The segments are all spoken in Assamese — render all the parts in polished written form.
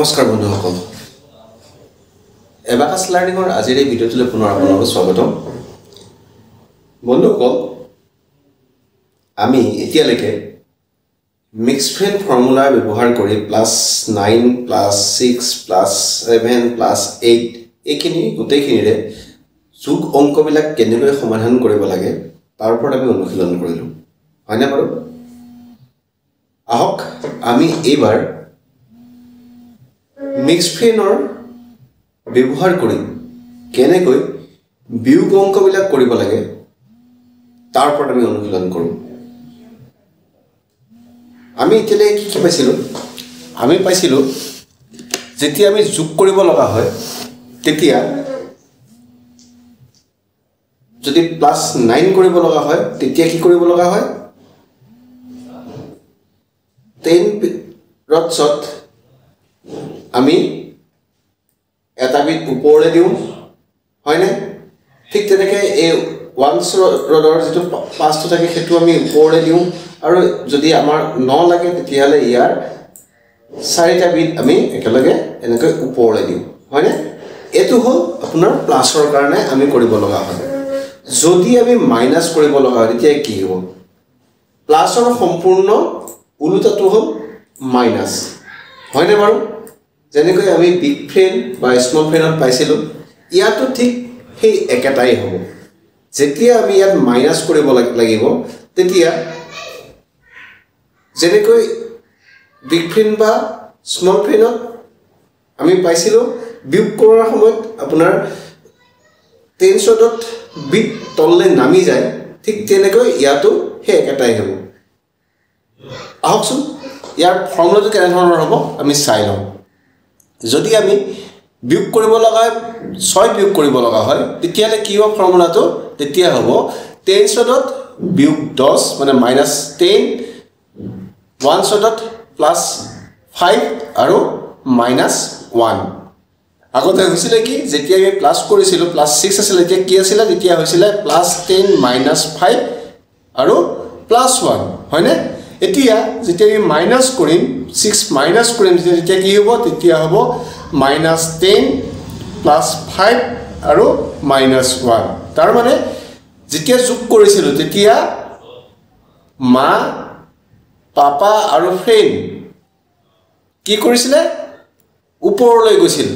নমস্কাৰ বন্ধুসকল, এবাকাছ লাৰ্ণিঙৰ আজিৰ এই ভিডিঅ'টোলৈ পুনৰ আপোনালোকক স্বাগতম। বন্ধুসকল, আমি এতিয়ালৈকে মিক্স ফ্ৰেণ্ড ফৰ্মুলা ব্যৱহাৰ কৰি plus nine, plus six, plus seven, plus eight এইখিনি গোটেইখিনিৰে যোগ অংকবিলাক কেনেকৈ সমাধান কৰিব লাগে তাৰ ওপৰত আমি অনুশীলন কৰিলোঁ, হয়নে বাৰু? আহক আমি এইবাৰ মিক্স ফ্ৰেণ্ডৰ ব্যৱহাৰ কৰি কেনেকৈ বিয়োগ অংকবিলাক কৰিব লাগে তাৰ ওপৰত আমি অনুশীলন কৰোঁ। আমি এতিয়ালৈকে কি কি পাইছিলোঁ? আমি পাইছিলোঁ যেতিয়া আমি যোগ কৰিব লগা হয় তেতিয়া যদি প্লাছ নাইন কৰিব লগা হয় তেতিয়া কি কৰিব লগা হয়? টেন ৰডছত আমি এটা বিট ওপৰলৈ দিওঁ, হয়নে? ঠিক তেনেকৈ এই ওৱানছ ৰডৰ যিটো পাঁচটো থাকে সেইটো আমি ওপৰলৈ দিওঁ, আৰু যদি আমাৰ ন লাগে তেতিয়াহ'লে ইয়াৰ চাৰিটা বিট আমি একেলগে এনেকৈ ওপৰলৈ দিওঁ, হয়নে? এইটো হ'ল আপোনাৰ প্লাছৰ কাৰণে আমি কৰিব লগা হয়। যদি আমি মাইনাছ কৰিব লগা হয় তেতিয়া কি হ'ব? প্লাছৰ সম্পূৰ্ণ ওলোটাটো হ'ল মাইনাছ, হয়নে বাৰু? যেনেকৈ আমি বিগ ফ্ৰেণ্ড বা স্মল ফ্ৰেণ্ডত পাইছিলোঁ, ইয়াতো ঠিক সেই একেটাই হ'ব। যেতিয়া আমি ইয়াত মাইনাছ কৰিব লাগিব তেতিয়া যেনেকৈ বিগ ফ্ৰেণ্ড বা স্মল ফ্ৰেণ্ডত আমি পাইছিলোঁ বিয়োগ কৰাৰ সময়ত আপোনাৰ টেনছত বিট তললৈ নামি যায়, ঠিক তেনেকৈ ইয়াতো সেই একেটাই হ'ব। আহকচোন ইয়াৰ ফৰ্মুলাটো কেনেধৰণৰ হ'ব আমি চাই লওঁ। যদি আমি বিয়োগ কৰিব লগা হয়, ছয় বিয়োগ কৰিব লগা হয়, তেতিয়াহ'লে কি হ'ব ফৰ্মুলাটো? তেতিয়া হ'ব টেনছত বিয়োগ দহ মানে মাইনাছ টেন, ওৱানছত প্লাছ ফাইভ আৰু মাইনাছ ওৱান। আগতে হৈছিলে কি, যেতিয়া আমি প্লাছ কৰিছিলোঁ প্লাছ ছিক্স আছিলে, এতিয়া কি আছিলে? তেতিয়া হৈছিলে প্লাছ টেন মাইনাছ ফাইভ আৰু প্লাছ ওৱান, হয়নে? এতিয়া যেতিয়া আমি মাইনাছ কৰিম, ছিক্স মাইনাছ কৰিম, তেতিয়া কি হ'ব? তেতিয়া হ'ব মাইনাছ টেন প্লাছ ফাইভ আৰু মাইনাছ ওৱান। তাৰমানে যেতিয়া যোগ কৰিছিলোঁ তেতিয়া মা, পাপা আৰু ফ্ৰেণ্ড কি কৰিছিলে? ওপৰলৈ গৈছিল,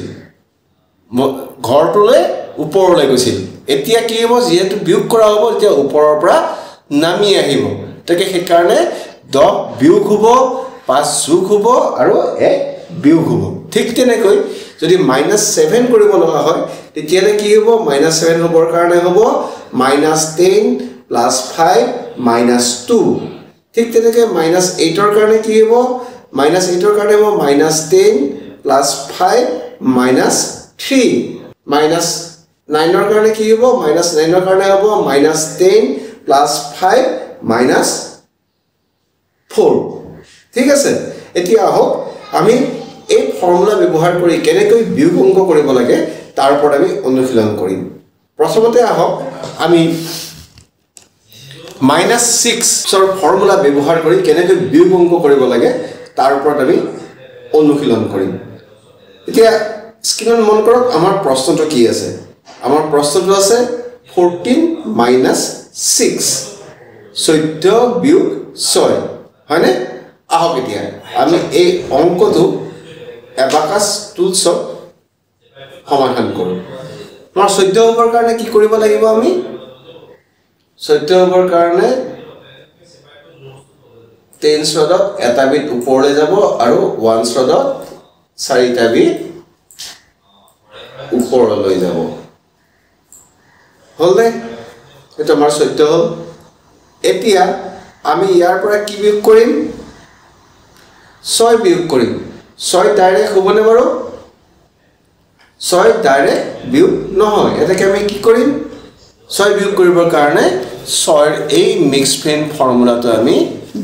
ঘৰটোলৈ ওপৰলৈ গৈছিল। এতিয়া কি হ'ব? যিহেতু বিয়োগ কৰা হ'ব তেতিয়া ওপৰৰ পৰা নামি আহিব, তাকে সেইকাৰণে দহ বিয়োগ হ'ব, পাঁচ যোগ হ'ব আৰু এক বিয়োগ হ'ব। ঠিক তেনেকৈ যদি মাইনাছ ছেভেন কৰিব লগা হয় তেতিয়াহ'লে কি হ'ব? মাইনাছ ছেভেন হ'বৰ কাৰণে হ'ব minus ten plus five minus two. ঠিক তেনেকৈ মাইনাছ এইটৰ কাৰণে কি হ'ব? মাইনাছ এইটৰ কাৰণে হ'ব minus ten plus five minus three. Minus নাইনৰ কাৰণে কি হ'ব? মাইনাছ নাইনৰ কাৰণে হ'ব minus ten plus five minus four. ঠিক আছে, এতিয়া আহক আমি এই ফৰ্মুলা ব্যৱহাৰ কৰি কেনেকৈ বিয়োগ অংক কৰিব লাগে তাৰ ওপৰত আমি অনুশীলন কৰিম। প্ৰথমতে আহক আমি মাইনাছ ছিক্সৰ ফৰ্মুলা ব্যৱহাৰ কৰি কেনেকৈ বিয়োগ অংক কৰিব লাগে তাৰ ওপৰত আমি অনুশীলন কৰিম। এতিয়া স্ক্ৰীণত মন কৰক আমাৰ প্ৰশ্নটো কি আছে। আমাৰ প্ৰশ্নটো আছে 14 মাইনাছ 6, 14 বিয়োগ 6, হয়নে? আহক এতিয়া আমি এই অংকটো এবাকাছ টুলছত সমাধান কৰোঁ। আমাৰ 14 হ'বৰ কাৰণে কি কৰিব লাগিব? আমি 14 হ'বৰ কাৰণে টেন ৰডত এটা বিট ওপৰলৈ যাব আৰু ওৱান ৰডত চাৰিটা বিট ওপৰলৈ যাব, হ'লনে? এইটো আমাৰ 14 হ'ল। এতিয়া আমি ইয়াৰ পৰা কি বিয়োগ কৰিম? 6 বিয়োগ কৰিম। 6 ডাইৰেক্ট হ'বনে বাৰু? 6 ডাইৰেক্ট বিয়োগ নহয়। এতেকে আমি কি কৰিম? 6 বিয়োগ কৰিবৰ কাৰণে 6ৰ এই মিক্স ফ্ৰেণ্ড ফৰ্মুলাটো আমি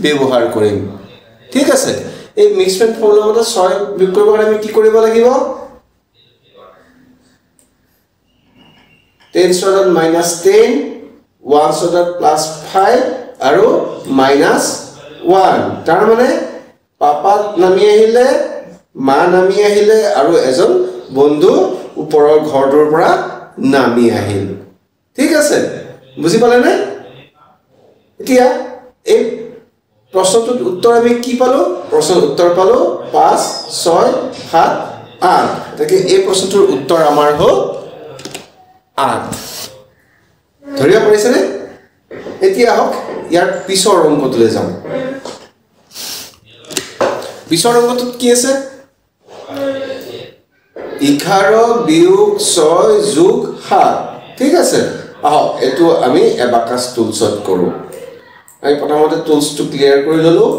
ব্যৱহাৰ কৰিম। ঠিক আছে, এই মিক্স ফ্ৰেণ্ড ফৰ্মুলা মতে 6 বিয়োগ কৰিবৰ কাৰণে আমি কি কৰিব লাগিব? টেন ৰডত মাইনাছ টেন, ওৱান ৰডত প্লাছ ফাইভ আৰু মাইনাছ ওৱান। তাৰমানে পাপা নামি আহিলে, মা নামি আহিলে আৰু এজন বন্ধু ওপৰৰ ঘৰটোৰ পৰা নামি আহিল। ঠিক আছে, বুজি পালেনে? এতিয়া এই প্ৰশ্নটোত উত্তৰ আমি কি পালোঁ? প্ৰশ্নৰ উত্তৰ পালোঁ 5 6 7 8। গতিকে এই প্ৰশ্নটোৰ উত্তৰ আমাৰ হ'ল 8। ধৰিব পাৰিছেনে? এতিয়া আহক ইয়াৰ পিছৰ অংকটোলৈ যাওঁ। পিছৰ অংকটোত কি আছে? 11 বিয়োগ 6 যোগ 7। ঠিক আছে, আহক এইটো আমি এবাকাছ টুলছত কৰোঁ। আমি প্ৰথমতে টুলছটো ক্লিয়াৰ কৰি ল'লোঁ।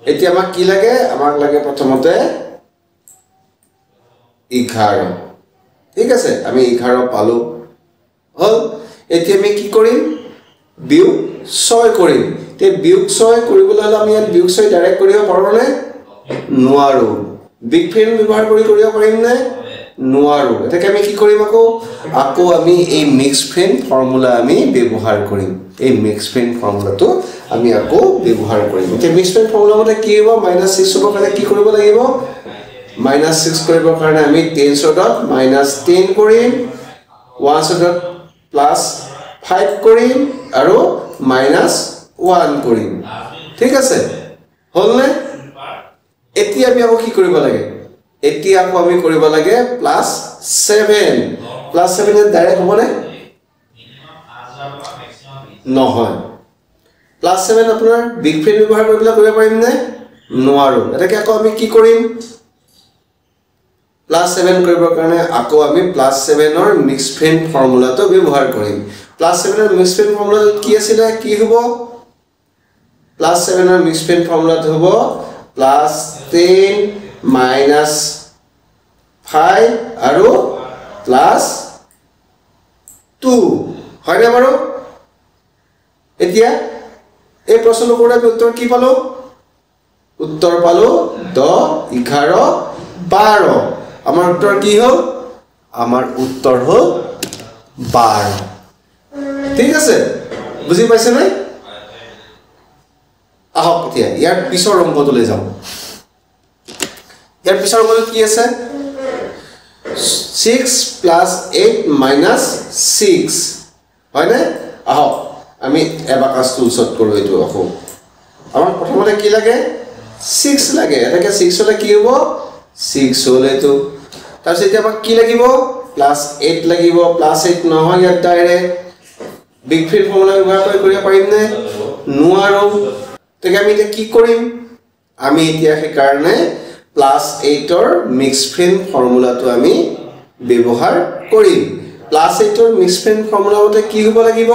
এতিয়া আমাক কি লাগে? আমাক লাগে প্ৰথমতে 11। ঠিক আছে, আমি 11 পালোঁ, হ'ল। এতিয়া আমি কি কৰিম? বিয়োগ 6 কৰিম। এতিয়া বিয়োগ 6 কৰিবলৈ হ'লে আমি ইয়াত বিয়োগ 6 ডাইৰেক্ট কৰিব পাৰোঁনে? নোৱাৰোঁ। বিগ ফ্ৰেম ব্যৱহাৰ কৰি কৰিব পাৰিমনে? নোৱাৰোঁ। এতেকে আমি কি কৰিম? আকৌ আমি এই মিক্স ফ্ৰেম ফৰ্মুলা আমি ব্যৱহাৰ কৰিম। এই মিক্স ফ্ৰেম ফৰ্মুলাটো আমি আকৌ ব্যৱহাৰ কৰিম। এতিয়া মিক্স ফ্ৰেম ফৰ্মুলা মতে কি হ'ব? -6 হ'বৰ কাৰণে কি কৰিব লাগিব? -6 কৰিবৰ কাৰণে আমি 10 চৰ্ডত -10 কৰিম, 1 চৰ্ডত +5 কৰিম আৰু -1 কৰিম। ঠিক আছে, হ'লনে? এতিয়া আমি আকৌ কি কৰিব লাগে? এতিয়া আকৌ আমি কৰিব লাগে +7। +7 ইয়াত ডাইৰেক্ট হ'বনে? নহয়। +7 আপোনাৰ বিগ ফ্ৰেম ব্যৱহাৰ কৰি পেলাই কৰিব পাৰিমনে? নোৱাৰোঁ। এতেকে আকৌ আমি কি কৰিম? +7 কৰিবৰ কাৰণে আকৌ আমি +7ৰ মিক্স ফ্ৰেম ফৰ্মুলাটো ব্যৱহাৰ কৰিম। +7ৰ মিক্স ফ্ৰেম ফৰ্মুলাটো কি আছিলে? কি হ'ব? +7ৰ মিক্স ফ্ৰেম ফৰ্মুলাটো হ'ব +10 -5 আৰু +2, হয়নে বাৰু? এতিয়া এই প্ৰশ্নটো কৰোঁতে আমি উত্তৰ কি পালোঁ? উত্তৰ পালোঁ 10 11 12। আমাৰ উত্তৰ কি হ'ল? আমাৰ উত্তৰ হ'ল 12। ঠিক আছে, বুজি পাইছেনে? আহক এতিয়া ইয়াৰ পিছৰ অংকটোলৈ যাওঁ। ইয়াৰ পিছৰ অংকটোত কি আছে? 6 + 8 - 6, হয়নে? আহক আমি এবাকাছ টুলছত কৰোঁ এইটো। আকৌ আমাক প্ৰথমতে কি লাগে? 6 লাগে। এনেকৈ 6 হ'লে কি হ'ব? 6 হ'ল এইটো। তাৰপিছত এতিয়া আমাক কি লাগিব? +8 লাগিব। +8 নহয় ইয়াত ডাইৰেক্ট বিগ ফিল ফৰ্মুলা ব্যৱহাৰ কৰি কৰিব পাৰিমনে? নোৱাৰোঁ। গতিকে আমি এতিয়া কি কৰিম? আমি এতিয়া সেইকাৰণে +8ৰ মিক্স ফ্ৰেম ফৰ্মুলাটো আমি ব্যৱহাৰ কৰিম। +8ৰ মিক্স ফ্ৰেম ফৰ্মুলা মতে কি হ'ব লাগিব?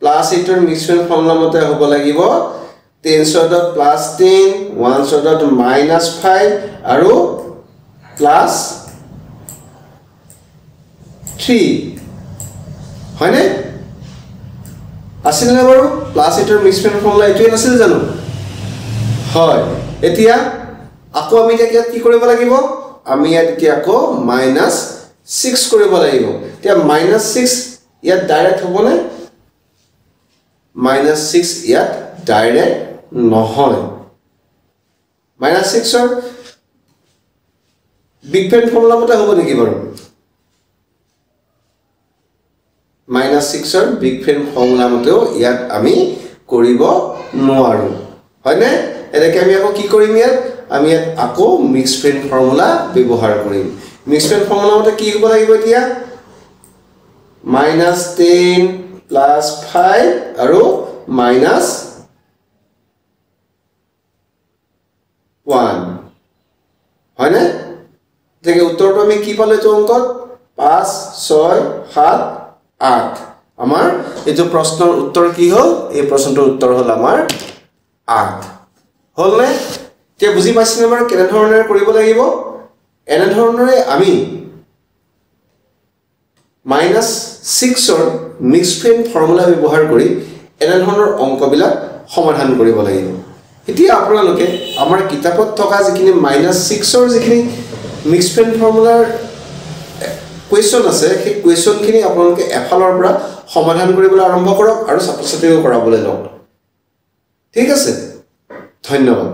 +8ৰ মিক্স ফ্ৰেম ফৰ্মুলা মতে হ'ব লাগিব 10 চৰ্ডত +10, 1 চৰ্ডত -5 আৰু +3, হয়নে? আছিলনে বাৰু? +8ৰ মিক্স ফ্ৰেম ফৰ্মুলা এইটোৱে নাছিল জানো? হয়। এতিয়া আকৌ আমি এতিয়া ইয়াত কি কৰিব লাগিব? আমি ইয়াত এতিয়া আকৌ -6 কৰিব লাগিব। এতিয়া -6 ইয়াত ডাইৰেক্ট হ'বনে? -6 ইয়াত ডাইৰেক্ট নহয়। -6ৰ বিগ ফ্ৰেম ফৰ্মুলা মতে হ'ব নেকি বাৰু? -6ৰ বিগ ফ্ৰেম ফৰ্মুলা মতেও ইয়াত আমি কৰিব নোৱাৰোঁ, হয়নে? এনেকৈ আমি আকৌ কি কৰিম ইয়াত? আমি ইয়াত আকৌ মিক্স ফ্ৰেম ফৰ্মুলা ব্যৱহাৰ কৰিম। মিক্স ফ্ৰেম ফৰ্মুলা মতে কি হ'ব লাগিব এতিয়া? -10 +5 আৰু -1, হয়নে? গতিকে উত্তৰটো আমি কি পালোঁ এইটো অংকত? 5 6 7 8। আমাৰ এইটো প্ৰশ্নৰ উত্তৰ কি হ'ল? এই প্ৰশ্নটোৰ উত্তৰ হ'ল আমাৰ 8। হ'লনে? এতিয়া বুজি পাইছেনে বাৰু কেনেধৰণেৰে কৰিব লাগিব? এনেধৰণেৰে আমি -6ৰ মিক্স ফ্ৰেম ফৰ্মুলা ব্যৱহাৰ কৰি এনেধৰণৰ অংকবিলাক সমাধান কৰিব লাগিব। এতিয়া আপোনালোকে আমাৰ কিতাপত থকা যিখিনি -6ৰ যিখিনি মিক্স ফ্ৰেম ফৰ্মুলাৰ কুৱেশ্যন আছে, সেই কুৱেশ্যনখিনি আপোনালোকে এফালৰ পৰা সমাধান কৰিবলৈ আৰম্ভ কৰক আৰু ছাত্ৰ ছাত্ৰীকো কৰাবলৈ লওক। ধন্যবাদ।